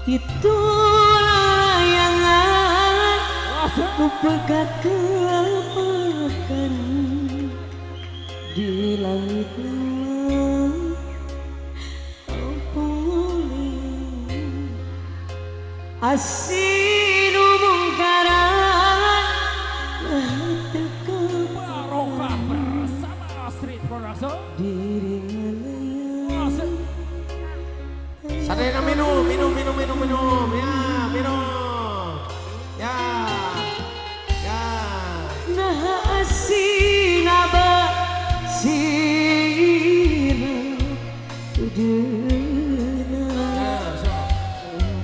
Itu layangan ku pegat kelapakan di langit lewat penguling asinu mungkaran Barokah bersama Street Production diri ngelayang. Sadayana minum, minum, minum, minum, minum, ya, minum, ya, ya. Nah asin abah sirap udena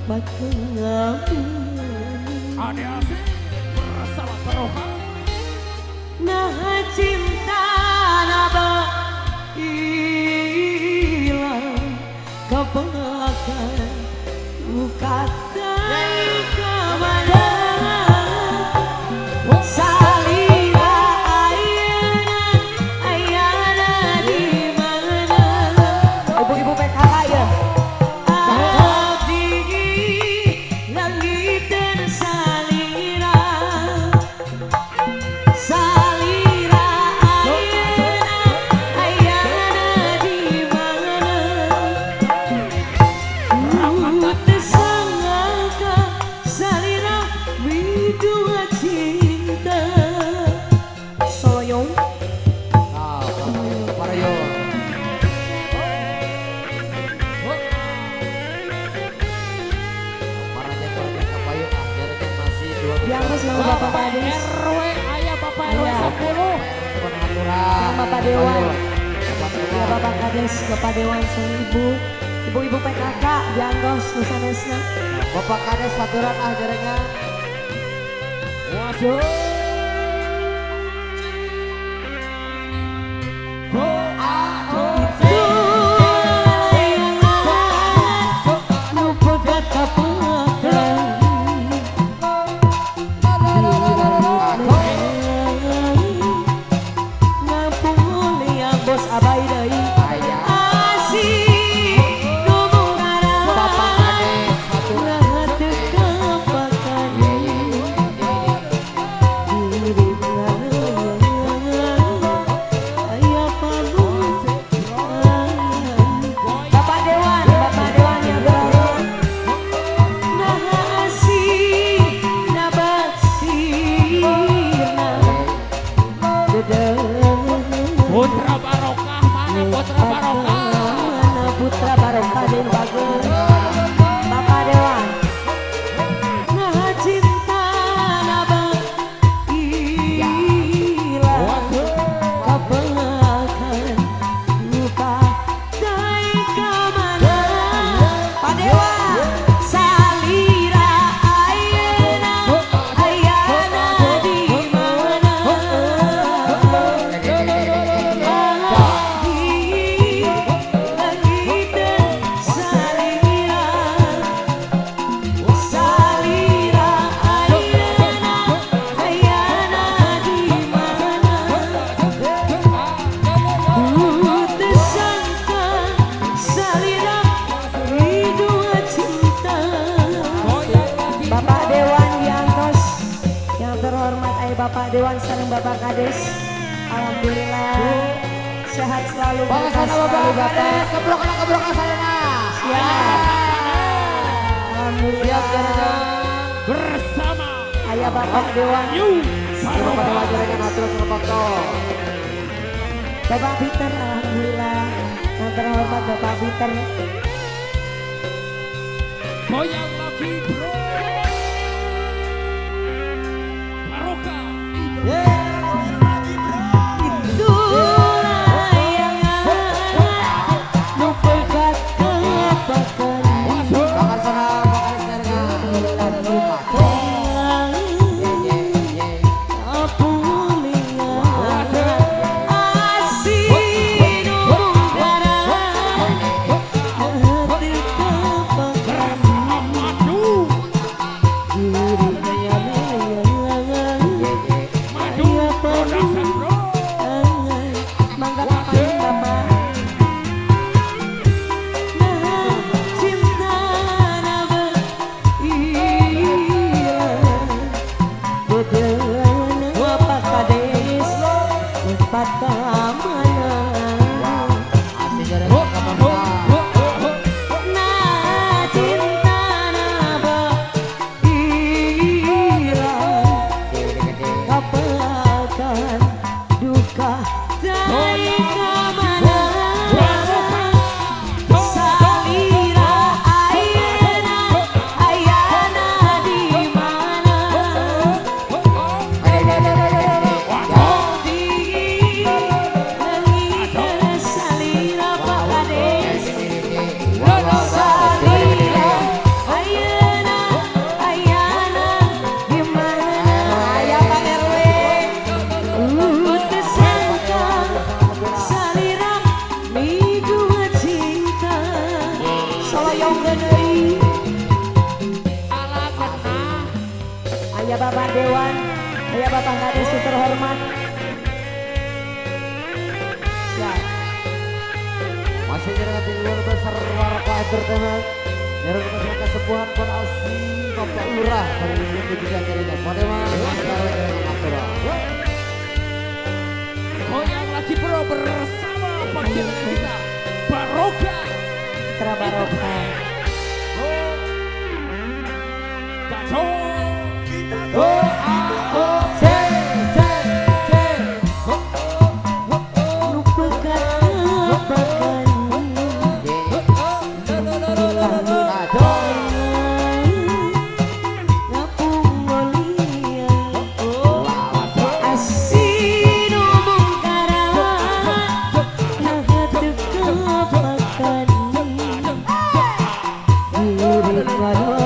empat pengaman. Ade Asih bersama Barokah. Nah cinta naba hilang kepengakan ukatai kemana salira ayana ayana di mana ibu-ibu PKK ya abdi langit salira salira ayana ayana di mana tersangka salira widua cinta Soyong Ah, Parayo. Para kapayu ah, jaraknya masih 2 yang harus sama Bapak Kades RW ayah Bapak RW Iya. 10. Sama Bapak Dewan. Ya Bapak Kades, Bapak Dewan, sama Ibu, Ibu-ibu PKK, dianggos nusanesna. Bapak Kades aturan ah jaraknya. Waduh. Go A O C. Nu pegat kapakan ngapungulia bos abai deui Ayah. asih nu mungkaran Bapak Kades aturan. nah teu kapakan diri aya panutan. Bapak Dewan, Bapak Dewan yang berhormat. Nah asih nabat sirna dedeng. Putra Barokah mana Putra Barokah? Mana Putra Barokah den bagus. Bapak Dewan. Nah cinta nabat hilang kapengakan luka dai kamana. Pak Dewan salira ayana ayana di mana abdi langit salira salira ayana ayana di mana ku tersangka salira ridua cinta. Bapak Dewan Diantos yang terhormat, ayah Bapak Dewan sareng Bapak Kades. Alhamdulillah sehat selalu, Bapak berkah sana Bapak selalu Bapak. Kades, kebrok kebrok sana. Siap. Alhamdulillah. Siap jaraknya. Bersama Ayah Bapak Dewan, Yu Bapak Barokah. Dewan jaraknya atur sama Bapak Peter, alhamdulillah yang terhormat Bapak Peter. Goyang lagi bro. Barokah. Itu layangan nu pegat kapakan. Bakar sana, bakar jaraknya. Ye ye ye. Asin mungkaran Pisan euy. Ala genah. Aya Bapak Dewan, aya Bapak Kades terhormat. Siap. Masih jaringan luar besar Barokah Entertainment. Jaringan masih kesepuhan Ponasi Bapak Lurah dari juga jaringan Padewa jaringan Akura. Goyang lagi bro bersama panggilan kita Barokah. Putra Barokah. Kacau. O A O C C C. Nu pekat tepakan. Kacau.